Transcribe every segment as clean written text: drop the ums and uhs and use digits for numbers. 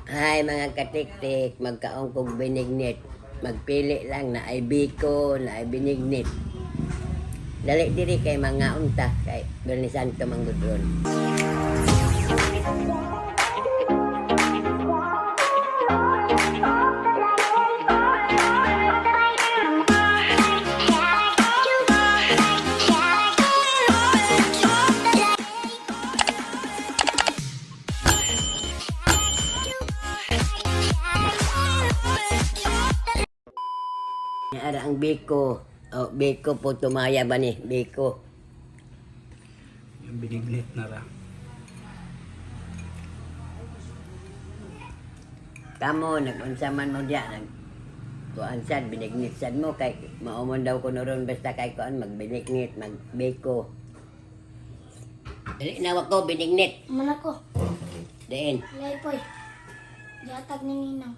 Hi mga katiktik, magkaon kog binignit. Magpili lang na ay biko, na ay binignit. Dali diri kay mga unta kay Berni Santo manggudron. Ara ang biko. Oh, biko po tumaya ba ni? Biko. Yung binignit na ra. Kamo nagunsa man mo diya nag kuan sad binignit sad mo kay maumon daw ko ron basta kay kuan magbinignit magbiko. Dali na ko binignit. Man ako, Diin. Laypoy. Gihatag ni Ninang.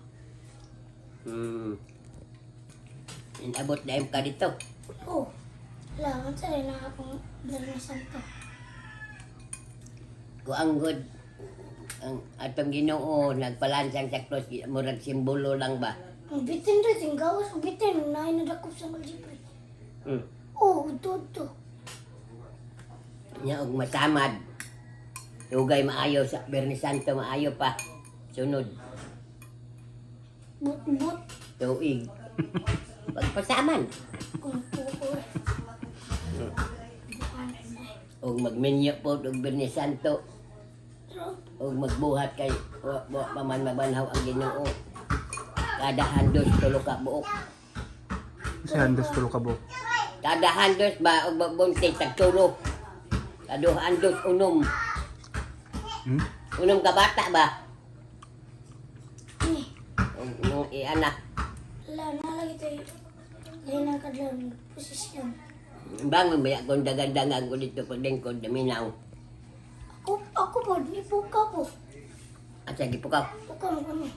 Inabot na ka dito. Oh, wala, man sa rin na akong Biyernes Santo. Kuang good ang atong Ginoo nagpalansang sa cross murag simbolo lang ba. Ang bitin rin, ang gawas, ang bitin, naay na dakop sa Maljipre. Oh, ito, ito. Nya og masamad. Dugay maayo sa Biyernes Santo maayo pa. Sunod But, but, tuig. Pagpasaman. kung puko eh. Bukan eh. Og magminyo po og Biyernes Santo Pero, og magbuhat kay wa pa man mabanhaw ang Ginoo. Kada handos tulo ka buok. Kasi handos tulo ka buok. Kada handos ba og magbunti tag tulo. Kada handos unom. Unom ka bata ba? ni, Og nung ianak. wala, nalagi tayo. Lain ang kadlaw, posisyon. Bangon ba kung dagandangan ko dito paglingkod naminaw. Ako, ako po, ni Puka po. Asa gipukaw. Puka mo kami.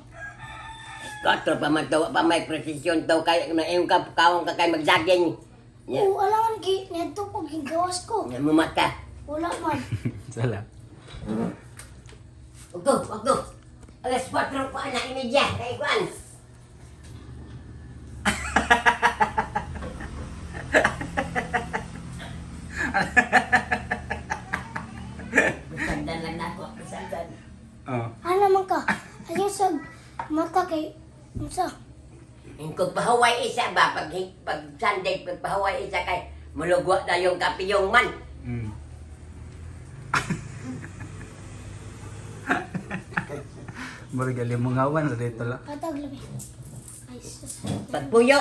Katro pa man to, pa may presisyon to kay na iyong ka kawong ka kay magsaging. Nya, Oh, alangan, gi, neto ko, gigawas ko. nya mumata. Wala man. Sala. Ugo, ugo. Alas 4 pa na imedya kay kuan. Sandan lang na ako, sandan. Oh. Ano man ka? Ayaw sa mata kay unsa? Kung pahuway isa ba, pag Sunday, pag pahuway isa kay, mulugwa na yung kapiyong man. Murag alimungawan sa dito la. Patag labi. Ay sus. Pagpuyo,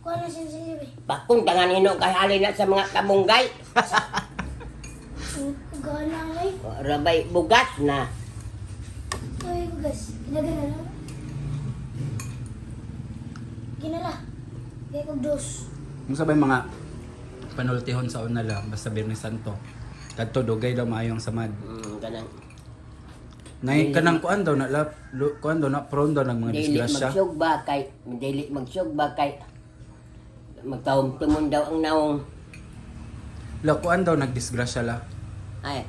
Kuha na siya labi. pakong tangan hino kay halin na sa mga kamunggay. Gana ngay. Rabay bugas na. Ay guys, ginagan na lang. Ginala. Kay kog dos. Kung sabay mga panultihon sa una la, basta Biyernes Santo. Kadto dugay daw maayong samad. Kanang Nay kanang kuan daw na la, kuan daw na prone daw nag mga dili disgrasya. magsugba kay dili magsugba kay magkaumtumon daw ang naong. La kuan daw nagdisgrasya la. Ay,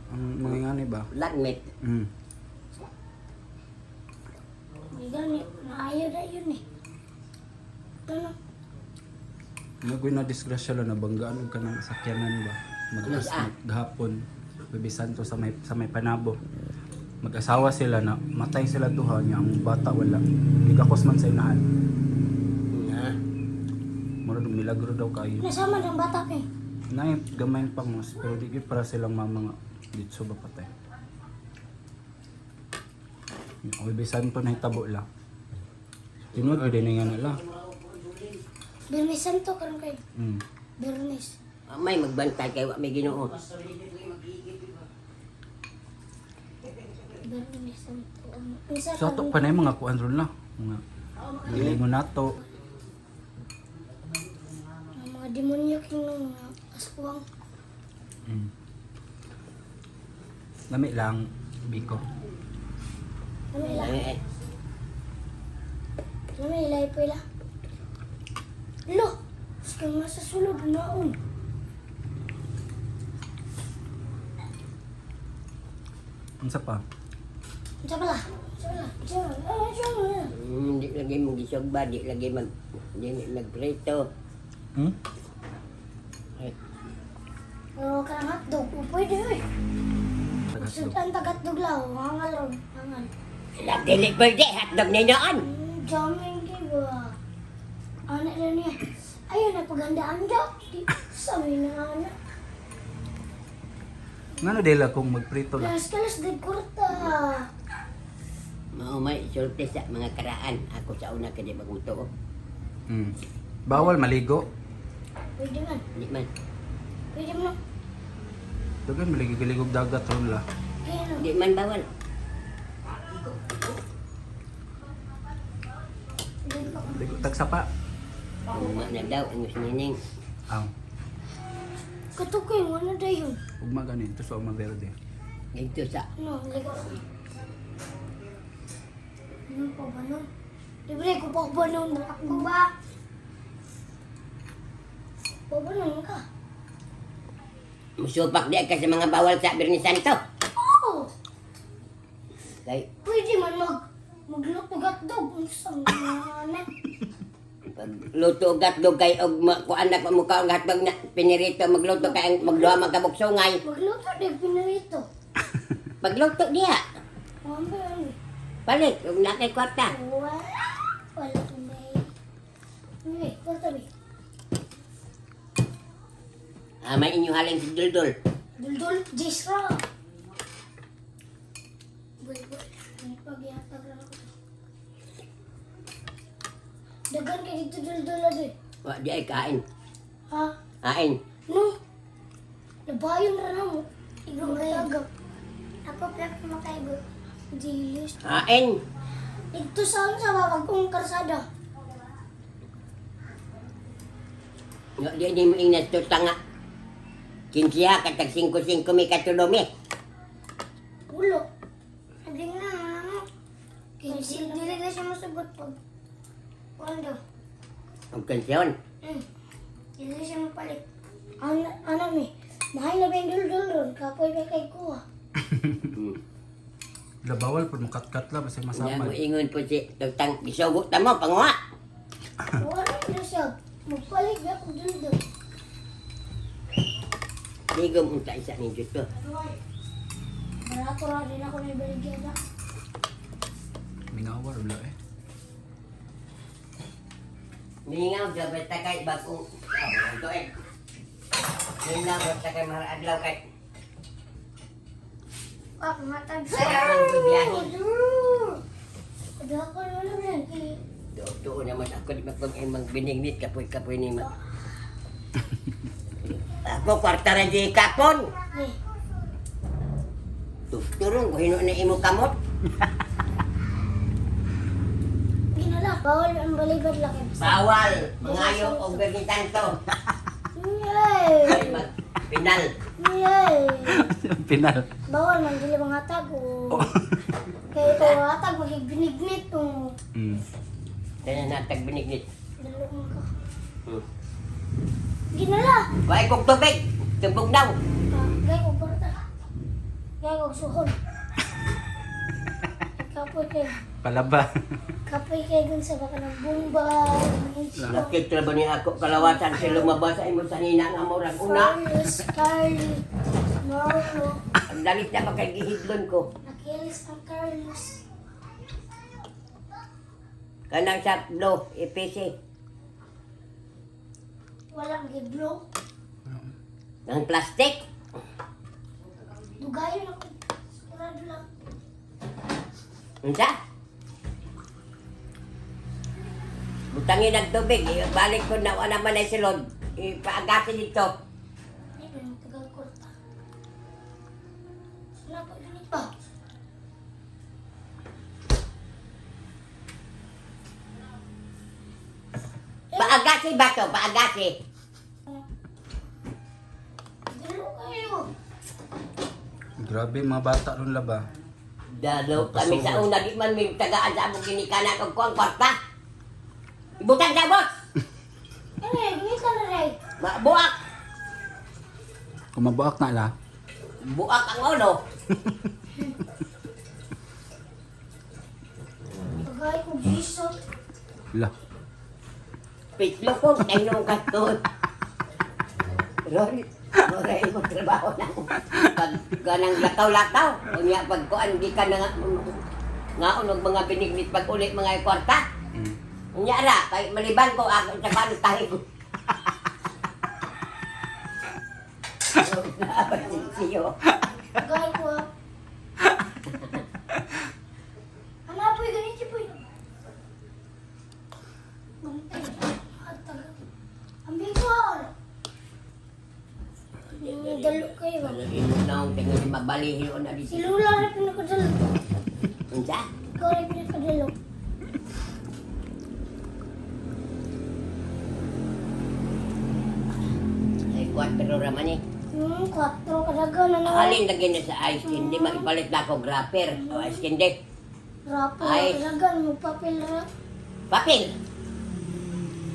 Ang mga ngani ba? lagmit. Di gani naayo na yun eh. Ano? Nagoy na disgrasya la nabanggaan og kanang sakyanan ba. Mag Ano sa? gahapon. Bebe Santo sa may Panabo. Mag-asawa sila na matay sila duha niya ang bata wala. Gigakos man sa inahan. Na. Mura dong milagro daw kayo. Nasama ng bata kay. Nay gamay pangos pero di gyud para silang mama nga ditso ba patay. Yung Bebe Santo na hitabo la. Tinuod gyud ni nga na la. Biyernes Santo karon kay. Biyernes. May magbantay kay wa may Ginoo. Biyernes Santo. Unsa Sa ato pa na yung mga kuan ron la. Mga dili mo nato. Ang mga demonyo king mga aswang. Lami lang biko. Ano ila? Eh, Ano ila ipo ila? Lo! Sige nga sa sulod naon. Unsa pa? Unsa pala? Sala, sala, ah, sala. Di lagi mo gisugba, di lagi mag di nagprito. Ay, Pero ka ng hotdog, o pwede eh. Tagatlo. Ang tagatdog lang, hangal ron, hangal. Dili pwede hotdog ni noon. Jamin kay ba? Anak na niya. Ayun na paghandaan daw. Di, sabi na anak. Ngano dila kung magprito lang. Kalas kalas di kurta. Mao may sulti sa mga karaan. Ako sa una kay di bagong tuo. Bawal maligo. Pwede man. Di man. Pwede man. Dagan maligo-ligog dagat ron la. Kaya no. Di man bawal. Ligo. Ligo tagsapa. Ugma na daw ang nining. Aw, Katukoy mo na dayon. ugma gani ito sa uma verde. Dito sa Ano, ligo. Ano pa ba nun? Libre ko pa ba nun? Ako ba? Pa ba nun ka? musupak di ka sa mga bawal sa Birni Santo. Oo! Kay Pwede man magluto hotdog. Ang sang anak. pag luto og hotdog kay og kuan na pa mukha og hotdog na pinirito magluto kay ang magduha man ka buksungay. Magluto din pinarito. Pagluto diha, Ano ba yun? palit og na kay kwarta. Wala. Wala kong may. Uy, kwarta ba? Ah, may inyo halin si Duldul. Duldul, Jisra. Boy, boy. May pagyatag lang ako. Dagan kay dito duldul na doy. Wa di ay kain. Ha? Kain. No? Nabayon ra na mo. Igong tagap. Ako pa makaigo. Dilis. Kain. Dito sa sa babagong karsada. Wa di ni mo ingnas to tanga. Kinsiya ka tag 5-5 mi katulomi. Ulo. Sabi nga, ano? Kinsi, dili na siya masagot pag... Kuan daw. Og kansyon. Dili na siya mapalit. Ano, ano mi? Mahal na ba yung duldul ron? Kapoy ba kay kuha? La bawal pud mukatkat la basta Nya masama. mo ingon po si Tang gisugo ta mo panguha. Wala na siya. Magpalit ba akong duldul? Ligom unta isa ni dito. Barato ra din ako na ibaligyan na. Mingawa ron la eh. Mingaw sa basta kay bagong ah, to eh. Mingaw basta kay mahal adlaw kay. Ah, matag Sa ang bibiyahe. Ada ako na lang yan. Kay- Tuo naman ako di ba kung ay magbinignit kapoy-kapoy ni ma. Ako kwarta ra di kapon. Eh, Turong ko hino na imo kamot. ginala. Bawal ang balibad lang. Bawal mangayo og bernitanto. Yay! Kay mag pinal. Yay! Pinal. Bawal man dili mga tago. Kaya ito atag magignignit to. Kaya natag binignit. Dalawang ka. Hmm. Ginala. Way kog tubig. Tubog daw. Ah, gay ko porta. Gay ko suhol. Kapoy kay Palaba. kapoy kay dun sa baka ng bomba. Lakit ra ba ni ako kalawasan sa lumabas sa imo sanina nga murag una. Carlos, Carly, Mauro, Ang dalit na makagihidlon ko. Achilles ang Carlos. Kanang sa blow, EPC. Walang giblo. Ng plastic. Dugayon ako. Sigurado lang. Unsa? Butangin ang tubig. Balik ko na wala man ay silod. Ipaagasin dito. Ay, may matagal ko ta. Wala pa ganit pa. Paagasi ba to? Paagasi. Dalo kayo. Grabe mga bata ron la ba. Dalo kami sa una di man may tagaan sa among ginikanan og kuang kwarta. Ibutang sa box. Eh, ganit ka na rin. Buak. Kung mabuak na la. Buak ang ulo. Gay ko gisot. La. Pitlo ko, tayo katon. Ron, mura mo trabaho na. Pag ganang lakaw-lakaw, unya pag kuan di ka na nga ngaon og mga binignit pag uli mga kwarta. Unya ra, kay maliban ko ako sa kuan tahi ko. Siyo. Gay ko ah. Ano po yung ganito po yun? Ang bigol! Dalo kayo ba? Ano imo naong tingnan mabalihi na Si dito. Lula rin pinakadalo. Unsa? Ikaw rin pinakadalo. Ay, 4 ra man eh. 4 kadaga na naman. Alin lagi na sa ice candy, magipalit na ako grapper. O ice candy. Rapo Ay. kadaga, magpapil ra. Papel.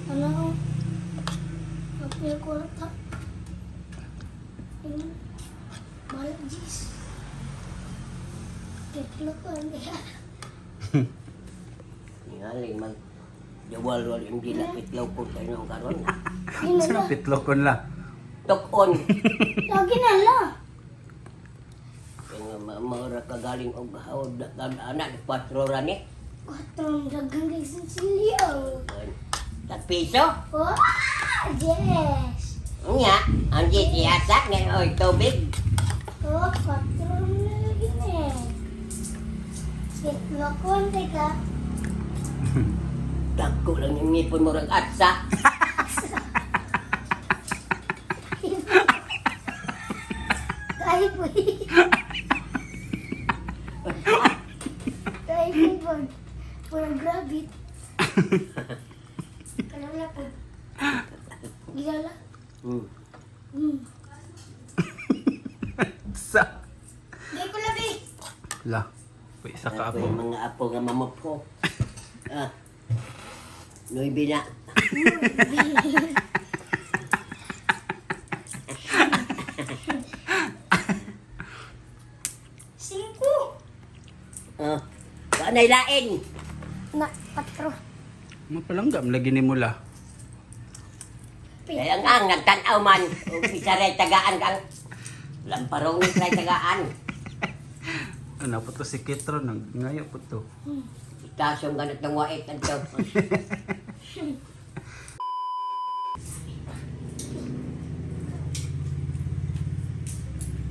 Ano? Papel ko ata. Balak jis. Tetlo ko hindi. Ngaling mag jawal-wal yung dilapit law ko sa inyong karon. Yun na Sino lang. pitlokon la? Tukon. Lagi na lang. Kaya maura ka galing og haod anak 4 ra ni. 4 dagang kay Cecilio. Tag piso. Oh, yes. Unya, ang di siyasa nga oy tubig. Oh, 4 na lagi na eh. Tetlo ko hindi ka. Dagko lang yung ngipon mo rag atsa. Ay, po. Ay, po. Purang grabit. Kalala po. Gilala. Sa. Di ko labi. La. Uy, isa ka Ako apo. yung mga apo nga mamupko. Ah. Nuibi na. 5. Ah. Wa nay lain. Na, 4. Mapalanggam lagi ni mula. Kaya nga, ang nagtanaw man, ug isa rin tagaan kang lamparong ni try tagaan. Ano po to si Kitro nang ngayo po to. Itasyong ganit ng wait ang to.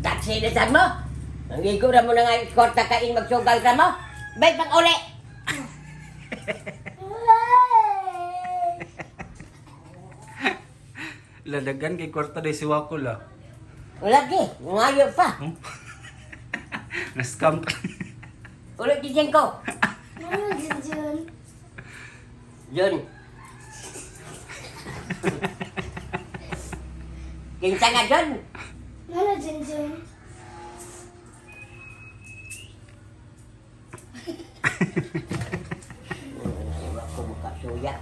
Taxi na saan mo? Ang igura mo na nga eskorta kain magsugal ka mo. Bay pag uli! Ladagan kay kwarta day si Wako la. Lagi, ngayo pa. Na-scam ka. Ulit gising ko. Ano, Junjun? Jun. Kinsa nga Jun? Ano, Junjun? Ako makasuya.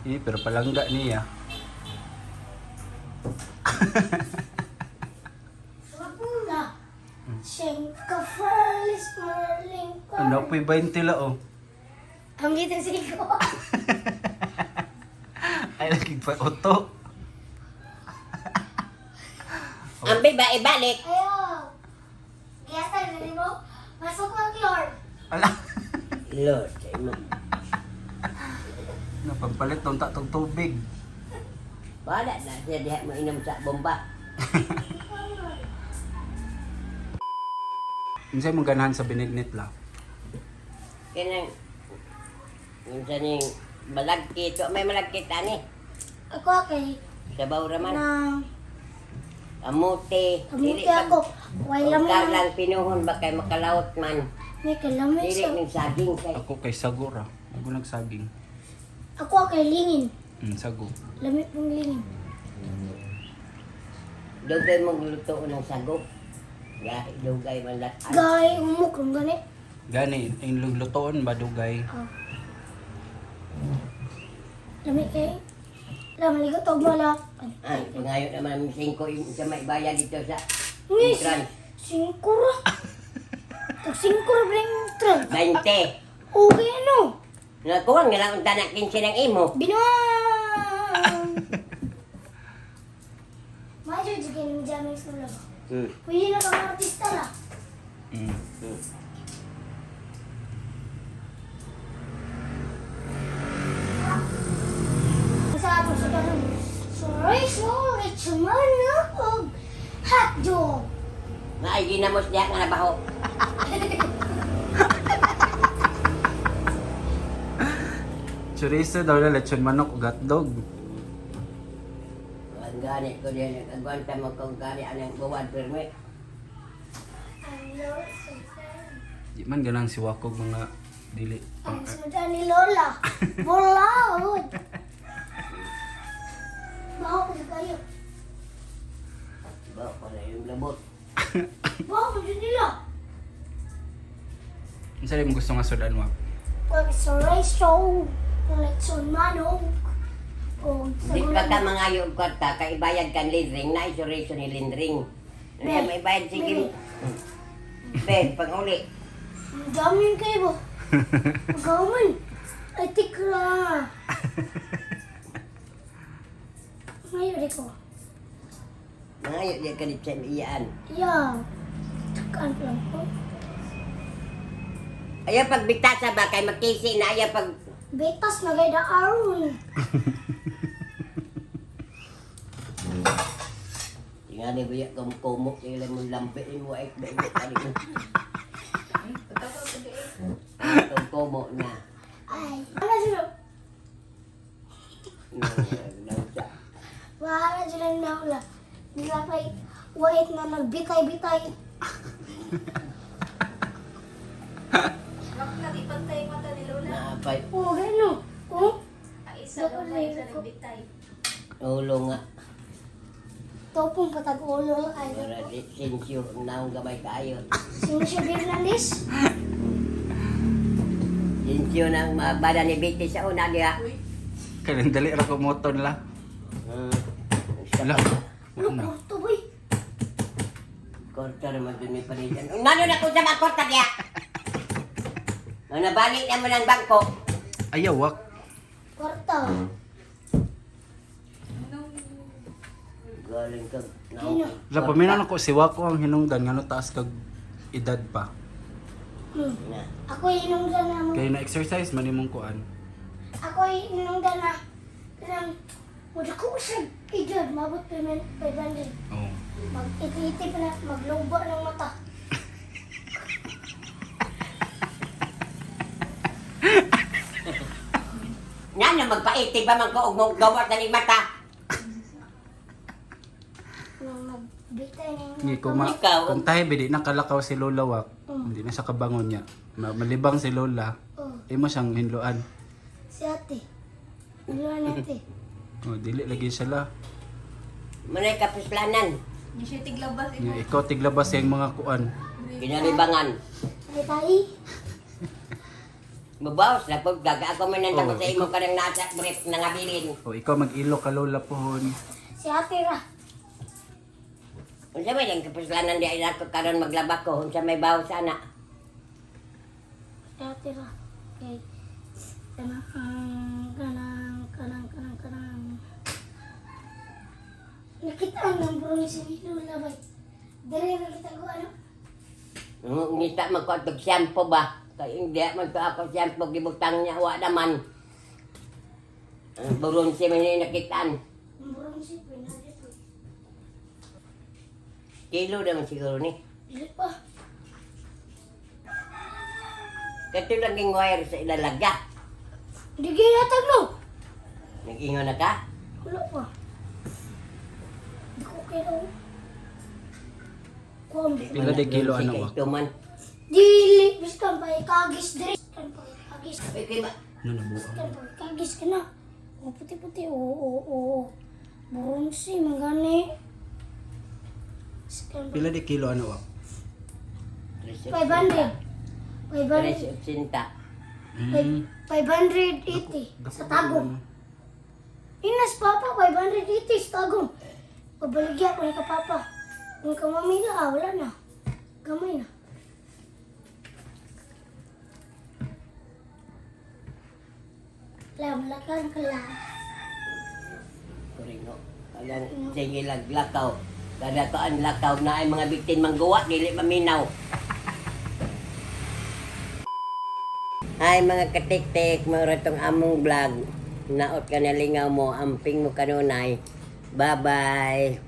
Eh, pero palangga niya. Wala. Siyengka Ferlis Merlin. Ano po'y 20 la oh. Ang gitang siko. Ay lagi pa oto. Ang biba ibalik. Ayaw. Giyasa na mo. Masok ang Lord. Ala. Lord, sa imo. Napampalit tong tatong tubig. Wala na siya diha mo inom sa bomba. Unsay mong ganahan sa binignit la? Kanang unsa ning malagkit, wa may malagkit ani. Ako kay Sabaw ra man. na Kamote. kamuti ako. Way Lang lamay na. lang pinuhon ba kay makalawot man. May kalamay Dili sa. ning saging kay. Ako kay sago ra. Ako nagsaging. Ako kay lingin. Sago. Lamit mong lingin. Dugay mong luto ng sago. Gahi dugay man lat. Gay, umok ang gani. Gani, ang lutoon ba dugay? Oh. Lamit kay. Lamit ko tog mala. Ay, pangayo naman ang 5 yung sa may bayan dito sa Ngis. entrance. 5 ra. Tag 5 ra ba yung 12? 20. Okay ano? Nakuha nga lang ang tanak 15 ng imo. Binuang! Majo, sige ng jamming sa ulo. Pwede na kang artista la. Sa atong sa ganun. Sorry, sorry, chumana og hotdog. Nga ay ginamos diha nga nabaho. Chorizo daw na lechon manok ug hotdog. Ang gani ko diyan agwanta mo kung gani anang buwan pirmi. Ang Lola Susan. Di man ganang si Wakog mga dili Ang pang sudan ni Lola. Bulaod. Baho ko kayo. Ba ko na yung labot. Baho ko dyan nila. Unsa rin mo gusto nga sudan wa? Pag chorizo, lechon manok, o sa Di pa ka gulay. mga yung kwarta kay ibayad kan lindring na isolation ni lindring. Be, Ano may bayad sige. Be, panguli. Ang dami yun kayo ba? Magaman. Ay, tikra. Ngayon, di ko. Mga yun di ka sa iyaan. Yeah. Takaan ko lang po. Ayaw pagbitasa ba kay makisi na ayaw pag Betas na gaya aron. Tingali ba ya kung kumok ila mo lambi mo ay ba ko. Kung kumo na. Ay. Wala sila. No, Wala sila naula. Nila kay wait na nagbitay-bitay. Wag nagipantay yung mata ni Lola. Naapay Oh, gano. Oh, Ang isa gamay, isa nagbitay. ulo nga. topong patag ulo ay. Para di sinsyo naong gamay kaayo. Sino siya Bernales? Sinsyo nang mabada ni Biti sa una diha. Uy, Kay dali ra ko moton la. Ala. Ano Wala na. kurto boy? Korta naman dun may palitan. Nano na kung sa mga korta diha? Nang nabalik na mo ng bangko. Ayaw wak. Kwarta. no. Galing ka. Kino. La paminaw ko si Wako ang hinungdan ngano taas kag edad pa. Na. Ako inungdan na mo. Kay na exercise man imong kuan. Ako inungdan na. Kanang muda ko sa edad mabot pa man 500. Oh. Mag-iti-iti pa na magluba ng mata. Nga na magpaiti ba man ko og mo gawat na ni mata. Nang magbitay na Ni kung ma Ikaw. kung tayo di nakalakaw si Lola wak. Hindi na siya kabangon niya. Malibang si Lola. Oh, Imo siyang hinluan. si ate. Iluan ate. Oh, dili lagi siya la. Manay kapuslanan. Hindi siya tiglabas Nya, imo. ikaw tiglabas sa mga kuan. Kinalibangan. Ay tayo. Mabawas na po. Gaga ako man nang Oh, sa imo kanang nasa brief na ngabilin. O ikaw mag-ilo ka Lola pohon. Si ate ra. Unsa may ang kapuslanan di ay nako karon maglaba ko. Unsa may bawas ana. Si ate ra. Okay. Kanang, kanang, kanang, kanang, kanang. Nakita ang bronze ni Lola bay. Dere na kita ko ano. Ngita man ko atog shampoo ba? Kay hindi man to ako shampoo gibutang niya wa naman. Ang buron si man ni nakitaan. Ang bronze pinadit. Kilo naman siguro ni. Dili pa. Kato laging wire sa ilalagya. Hindi ginatag no. Nag-ingon na ka? Wala pa. Hindi ko kailangan. Kuam. Pila de kilo ano Sige, wak? ito man. Dili, biskan pa ikagis diri. Biskan pa ikagis. Uy, kay ba? Ano na buang? Biskan pa ikagis ka na. O puti-puti, oo, oo, oo. Bronze, magani. Biskan pa. Pila de kilo ano wak? 500. 500. 380. 580 sa Tagum. Inas papa, 580 sa Tagum. Pabaligya ko ni ka papa. Kung ka mamila, ah, wala na. Gamay na. Lam, lakaw ka lang. Kurino. Agang sige lang lakaw. Kada kaan lakaw na ay mga bitin mangguwa dili maminaw. Hi mga katiktik, maura tong among vlog. Naot ka na lingaw mo, amping mo kanunay. Bye-bye.